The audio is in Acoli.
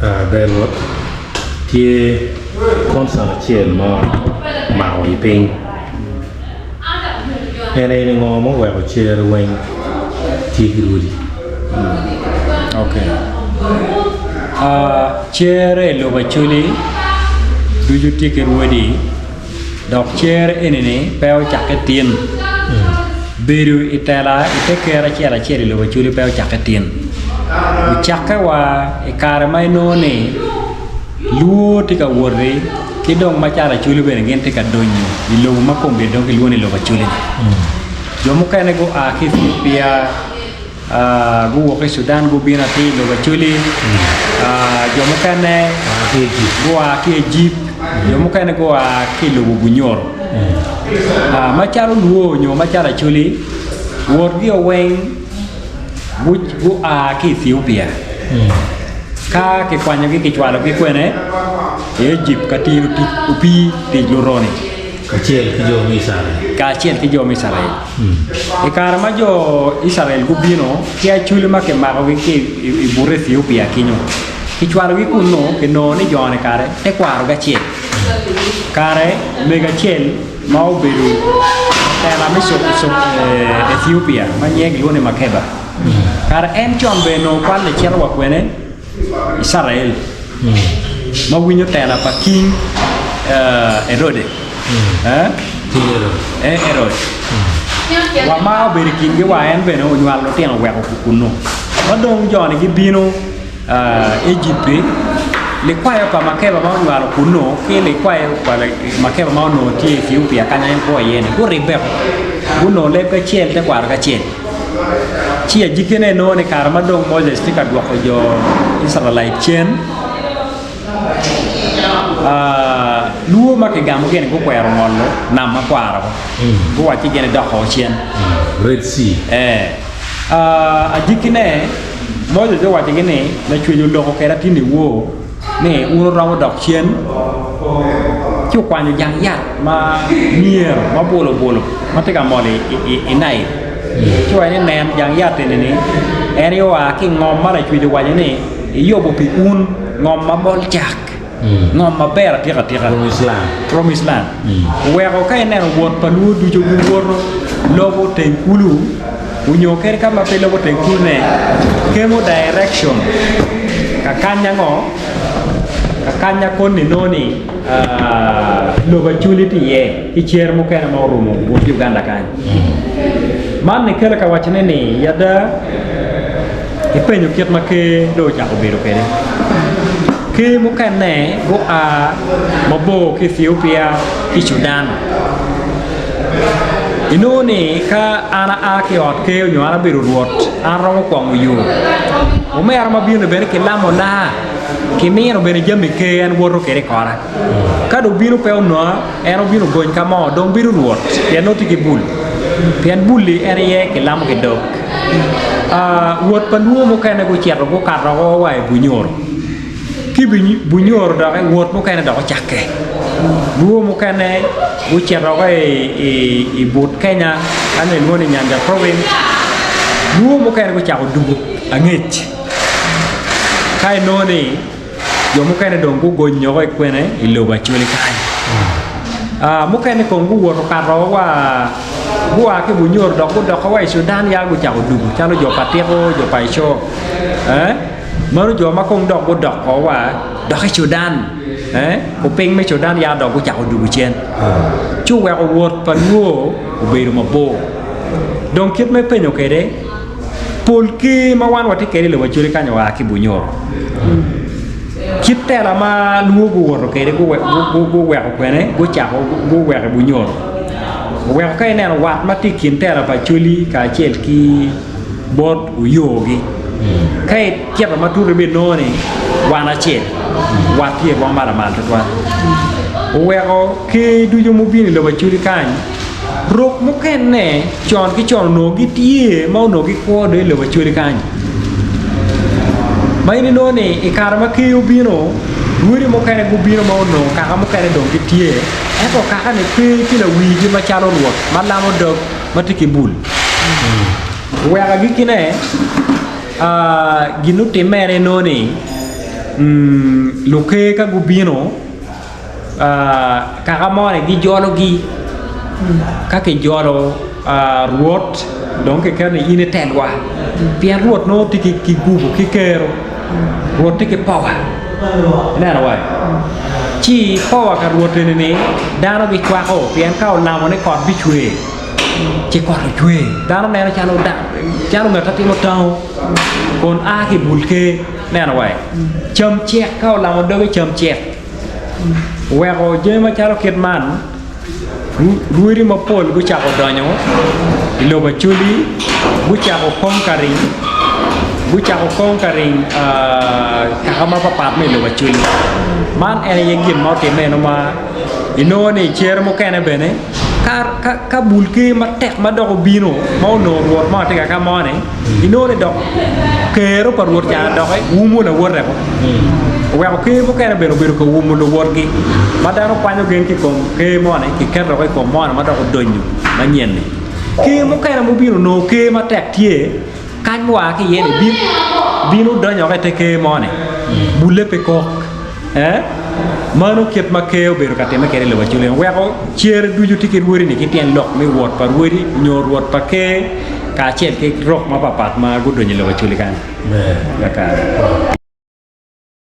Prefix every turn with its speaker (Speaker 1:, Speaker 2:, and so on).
Speaker 1: Ber Rwot, tye concern acel ma omako i piny. En aye ni ngo ma oweko cere weng tye ki rwodi?
Speaker 2: Cere i lobo Acholi ducu tye ki rwodi dok cere eni-ni pe ocakke tin. Bedo i tela i te ker acel acel i lobo Acholi pe ocakke tin. Ocakke wa i kare ma inongo ni lwor tye ka woti ki dong macalo Acholi bene gin tye ka donyo i lobo ma kombeddi dong kilwongo ni lobo Acholi-ni. Jo mukene gua ki i Ethiopia, guwok ki i Cudan gubino atir i lobo Acholi, jo mukene gua ki i Ejipt, jo mukene gua ki i lobo Bunyoro. Macalo Lwo nyo macalo Acholi, wotgi weng gua ki i Ethiopia ka kikwanyogi kicwalogi kwene i Ejipt ka tiyo tic opii, tic luroni.
Speaker 1: Kacel ki jo me Icrael.
Speaker 2: Kacel ki jo me Icrael. I kare ma jo Icrael gubino ki acoli ma kimakogi ki i but Ethiopia kenyo, kicwalogi kunnu, kinongo ni jo-ni kare tekwarogi acel. Kare mego acel ma obedo latela me Ethiopia ma nyinge kilwongo ni Makeba, kare en con bene onongo kwalle cito wa kwene? Icrael ma winyo tela pa King Erode, Herod, wa ma obedo i kingi wa en bene onywalo lutino oweko kunnu. Ma dong jo-ni gibino Ejipt-ti, likwayo pa Makeba ma onywalo kunnu ki likwayo pa Makeba ma onongo tye i Ethiopia kanya en kwo iye-ni guribbe gunongo leb kacel tekwarogi acel. Ci ajikkine inongo ni kare ma dong Moses tye ka dwoko jo Icraelite cen, lwor ma kigamo gin gukwero ngolo nam makwar woko, guwacci gin idoko cen.
Speaker 1: Red Sea.
Speaker 2: Ee. Ajikkine Moses owacogi ni, Lacwec oloko kweda tin niwor. ni wun wuromo dok cen, ci okwanyo jang yat ma myero ma bulo bulo ma tye ka mol i Nail, ci owaco ni, Nen, jang yat eni-ni en aye oa ki i ngom ma Lacwec owaco ni eyubo pi un, ngom ma mol cak, ngom maber atika tika, Promised Land. Oweko ka ineno wot pa luo ducu giwoto lobo teng kulu, onyo kadi ka ma pe lubo teng kulune, kemo direction ka kany ango? Ka kanya koni nongo ni lobo Acholi tye iye ki cer mukene ma orumo but Uganda kany. Man ni kelo ka wacone ni i ada ipenyo kit ma ker dong ocako bedo kwede. Ker mukene gua mabor ki Ethiopia ki Cudan. Inongo ni ka an aa ki i ot ker nyo an abedo rwot, an aromo kwongo yo. Omera ma bino-ni bene kilamo laa, kimino bene jami ker en woto kwede i kora. Ka dong obino pe ononga, en obino ogony ka mo, dong bedo rwot pien nongo tye ki bul. Pien bul-li en aye kilamo ki dog. Wot pa luo mukene gucito gukato woko wa i Bunyoro. Ki Bunyoro doki wot mukene dok ocakke. Luo mukene gucito woko i but Kenya ka ma kilwongo ni Nyanza Province. Luo mukene gucako dugo angec ka inongo ni jo mukene dong gugonyo woko i kwene i lobo Acholi kany. Mukene kong guwoto okato wa gua ki Bunyoro dok gudoko wa i Cudan ya gucako dugo calo jo pa Tiko, jo pa Eco. Meno jo ma kong dok gudoko wa dok i Cudan, kupiny me Cudan ya dok gucako dwogo cen, ci oweko wot pa lwor obedo mabor. Dong kit ma ipenyo kwede, pol ker ma wan watye kwede i lobo Acholi kany oa ki Bunyoro. Kit tela ma lwor guwoto kwede guweko kwene gucako guweko i Bunyoro. Oweko ka ineno wat ma tye i kin tela pa Acholi kacel ki bot oyogi. Ka icito matut ibinongo ni wan acel, wat tye i rwom ma lamal tutwal. Oweko ker ducu mubino i lobo Acholi kany, rok mukene con ki con onongo gitye ma onongo gikwo dong i lobo Acholi kany. Ma in inongo ni i kare ma ker obino, rwodi mukene gubino ma onongo kaka mukene dong gitye, ento kaka-ni pe ki lawigi macalo rwot ma lamo dog ma tye ki bul. Wek agikkine, gin otimme en aye nongo ni. Luker ka gubino kaka moni gijologi, ka kijolo rwot dong kiketo ni in itelwa pien rwot nongo tye ki gubo ki kero rwot tye ki power ineno wa ci power ka rwot eni ni dano gicwako pien ka olamo ni kot bicwer ci kot ocwer dano neno calo calo ngat ma timo tango kun a ki i bul ker ineno wa cam cek ka olamo doge cam cek oweko jami macalo kit man rwodi mapol gucako donyo i lobo Acholi gucako conquering gucako conquering kaka mapatpat ma i lobo Acholi man en aye gin ma otimme eno ma inongo ni i cere mukene bene ka bul ker matek ma dok obino ma onongo rwot mo tye ka moni inongo ni dok kero pa rwot ca doki wumo lawote oweko ker mukene bene obedo ka wumo luwotgi ma dano kwanyo gen ki i kom ker moni kiketo dok i kom moni ma dok odonyo manyen-ni. Ker mukene mubino onongo ker matek tye kany mua ki iye ni bino donyo woko i te ker moni bulle pe kok mano kit ma ker obedo ka timme kwede i lobo Acholi weko cere ducu tye ki rwodi-ni ki tyen lok me wot pa rwodi nyo rwot pa ker kacel ki rok mapatpat ma gudonyo i lobo Acholi kany. Kakare.